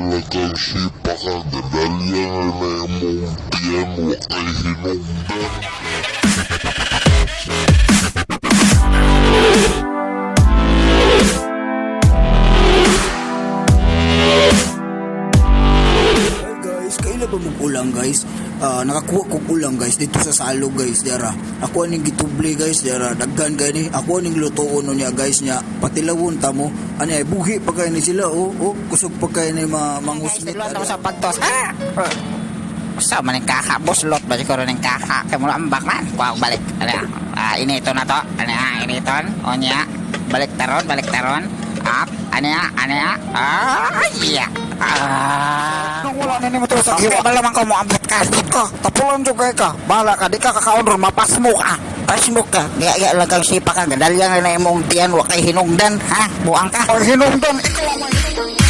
Bahala kang sipa ka, gadalyan na imong tiyan, wa kay hinungdan. Hi guys, kaila ba mong ulang, guys? Ah, nakakuha kong ulang, guys, dito sa Salo, guys, dara. Ako aning gitubli, guys, dara. Daghan kay ni. Ako aning lutoon niya, guys, niya. Patilawon ta mo. Ani ay buhi pa kay ni sila, oh, kusog pa kay ni ma Guys, mangusmit. duluan ako sa pagtos. Ah! Sa man ang kaka, boss lot ba siguro ng kaka? Kaya mula ambak man. Kuha ko balik. Ano, ah, inito na to. Ano, ah, initon. O niya. Balik taron, balik taron. Up. Ano ya, ano ya. Ah, iya. Ah. Nung wala na nimo sa Okay, giwa. bala man ko mo ambot ka. Ambot ka, tapulan jud kay ka. Bahala ka, di ka kakaon ron, mapasmo ka. Pasmo ka. Gaya lang kang sipa ka. Gadalyang na imong tiyan. Wa kay hinungdan. Ha? Buang ka. Ay hinungdan, ikaw ang may hinungdan.